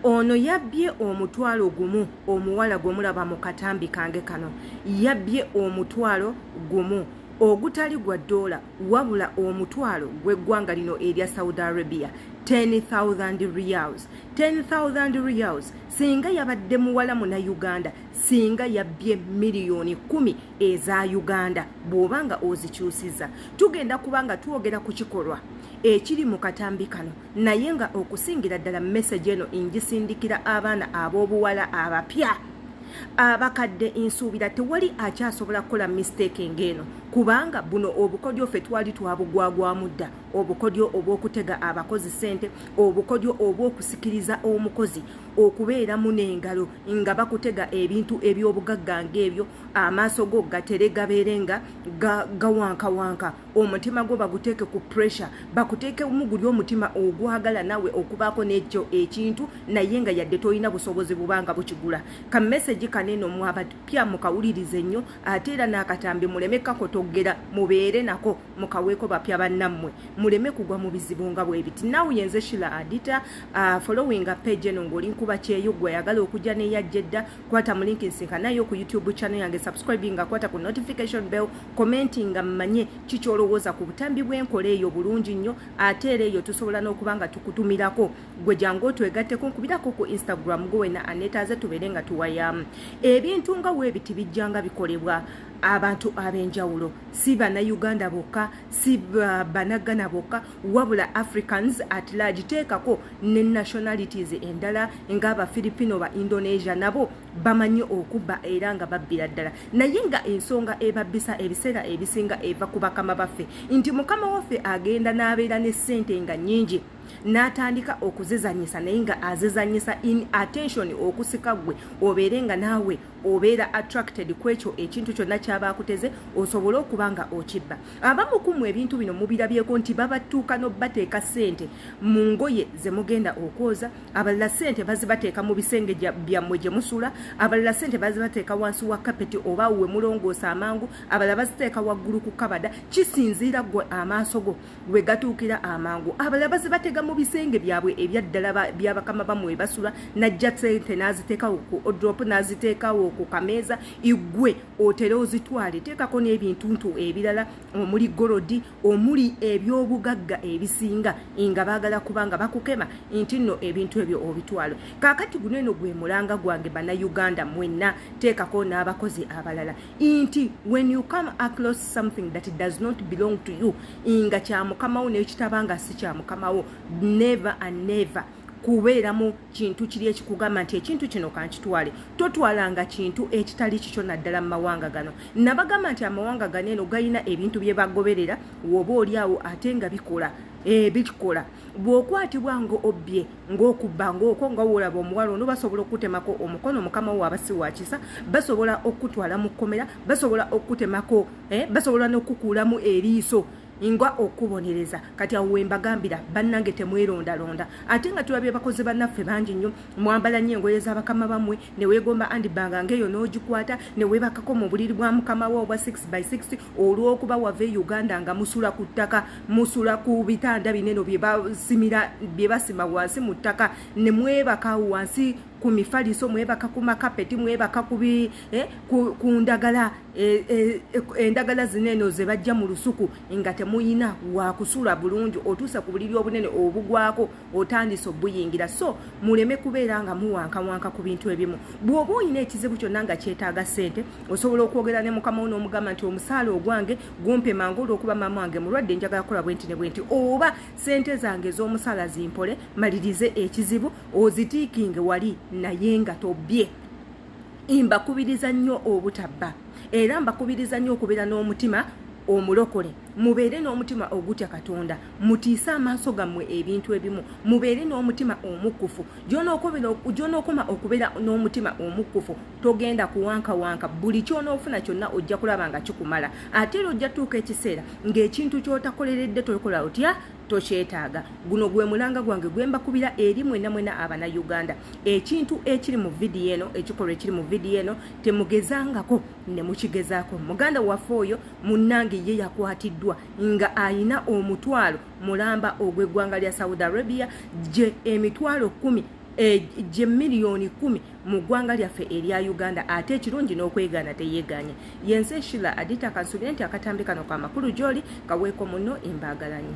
Ono yabbye 10,000. Omuwala gwe mulaba mu katambi kange kano yabbye 10,000 ogutali gwa ddoola, wabula 10,000 gw'eggwanga lino erya Saudi Arabia, 10,000 riyals, 10,000 riyals. Singa yabadde muwala muna Uganda, singa yabbye miliyoni 10 eza Uganda bw'oba nga ozikyusiza. Tugenda kuba nga twogera ku kikolwa ekiri mu katambi kano, naye nga okusingira ddala message eno ngisindikira abaana ab'obuwala abapya. Abakadde nsuubira tewali akyasobola kukola mistake ng'eno, kubanga buno obukodyo ffe twali twabugwagwamu dda, obukodyo obw'okutega abakozi ssente, obukodyo obw'okusikiriza omukozi okubeeramu n'engalo nga bakutega ebintu eby'obugagga ng'ebyo. Amaaso go gatere gabeere nga gawankawanka, omutima gwo baguteeke ku pressure, bakuteekemu guli omutima ogwagala nawe okubaako n'ekyo ekintu, naye nga yadde tolina busobozi bubanga bukigula. Ka message kaneno mwabapya mukawulirize nnyo, ate era n'akatambi muleme kakotogera, mubeere nako mukaweeko bapya bannammwe, muleme kugwa mu bizibu nga bwe biti. Naawe yenze Shila Adita. Following page eno ng'oli nkuba kyeyo. Gwe ayagala okujja neyajja edda, kwata mu link nsinkanayo ku YouTube channel yange, subscribing nga kwata ku notification bell, commenting nga mmanye kikyolowooza ku butambi bw'enkola eyo bulungi nnyo. Ate era eyo tusobola n'okuba nga tukutumirako. Gwe jangu otwegatteko, nkubirako ku Instagram. Gwe wena aneetaaze tubeere nga tuwayamu ebintu nga weebiti, bijja nga bikolebwa abantu ab'enjawulo, si Bannayuganda bokka, si Bannagana bokka, wabula Africans at large. Teekako ne nationalities endala ng'Abafilipino, ba Indonesia, nabo bamanyi okubba era nga babbira ddala. Naye nga ensonga ebabbisa ebiseera ebisinga eva ku bakama baffe, nti mukama waffe agenda n'abeera ne ssente nga nnyingi n'atandika okuzizanyisa, naye nga azizanyisa in attention okusika gwe obeere nga naawe obeera attracted ku ekyo ekintu kyonna kyaba akuteze, osobole okuba nga okibba. Abamu kummwe ebintu bino mubirabyeko nti babatuuka n'obbateeka ssente mu ngoye ze mugenda okwoza, abalala ssente bazibateeka mu bisenge byammwe gye musula, abalala ssente bazibateeka wansi wa kapeti oba we mulongoosa amangu, abalala baziteeka waggulu ku kabada, kisinziira ggwe amaaso go we gatuukira amangu. Abalala bazibatega mu bisenge byabwe ebyaddala byabakama bammwe basula, najja sente n'aziteekawo ku wardrobe, n'aziteekawo ku kameeza, igwe otere ozitwale. Teekako n'ebintuntu ebirala omuli gold, omuli ebyobugagga ebisinga, nga baagala kubanga bakukema nti nno ebintu ebyo obitwalo. Kaakati guno eno gwe mulanga gwange, Bannayuganda mwenna, teekako n'abakozi abalala, nti when you come across something that does not belong to you, nga kya mukamawo nekitaba nga si kya mukamawo, never and never kubeeramu kintu kiri ekikugamba nti ekintu kino kankitwale. Totwalanga kintu ekitali kikyo, naddala mu mawanga gano. Nabagamba nti amawanga gano eno galina ebintu bye bagoberera, woba oli awo ate nga bikola, bikola. Bw'okwatibwa nga obbye, ng'okubba ng'okwo nga woolaba omuwala ono, basobola okutemako omukono. Mukama wo aba si wakisa, basobola okutwala mu kkomera, basobola okutemako, basobola n'okukuulamu eriiso nga okubonereza. Kati awo wembagambira, bannange, temwerondalonda. Ate nga tulabye bakozi bannaffe bangi nnyo, mwambala nnyo engoye z'abakama bammwe, ne weegomba handbag ng'eyo n'ogikwata, ne weebakako mu buliri bwa mukama wo obwa 6 by 6, olw'okuba wava e Uganda nga musula ku ttaka, musula ku bitanda bineno bye basimira, bye basima wansi mu ttaka, ne mwebaka wansi ku mifaliso, mwebaka ku makapeti, mwebaka ku ndagala, endagala zino eno ze bajja mu lusuku, nga temuyina wakusula bulungi. Otuuse ku buliri obunene obugwako, otandise obuyingira. So muleme kubeera nga muwankawanka ku bintu ebimu. Bw'oba olina ekizibu kyonna nga kyetaaga ssente, osobola okwogera ne mukama wo n'omugamba nti omusaala ogwange gumpe mangu, olw'okuba maama wange mulwadde, njagala kukola bwenti ne bwenti, oba ssente zange ez'omusaala zimpole malirize ekizibu, ozitiikinge wali, naye nga tobbye. Mbakubiriza nnyo obutabba, era mbakubiriza nnyo okubeera n'omutima omulokole. Mubeere n'omutima ogutya Katonda, mutiise amaaso gammwe ebintu ebimu, mubeere n'omutima omukkufu. Gy'onookoma okubeera n'omutima omukkufu, togenda kuwankawanka. Buli kyonoofuna kyonna ojja kulaba nga kikumala. Ate era ojja tuuka ekiseera ng'ekintu ky'otakoleredde tokola otya, tokyetaaga. Guno gwe mulanga gwange gwe mbakubira eri mwena mwena Abannayuganda. Ekintu ekiri mu vidiyo eno, ekikolwa ekiri mu vidiyo eno, temugezangako ne mukigezaako. Muganda waffe oyo munnange ye yakwatiddwa nga ayina 100,000 ogw'eggwanga lya Saudi Arabia, gye 100,000. Gye miliyoni 10 mu ggwanga lyaffe erya Uganda. Ate ekirungi n'okwegaana teyeeganye. Yenze Shila Adita. Kansubire nti akatambi kano ka makulu gy'oli. Kaweeko muno. Embaagalanyi.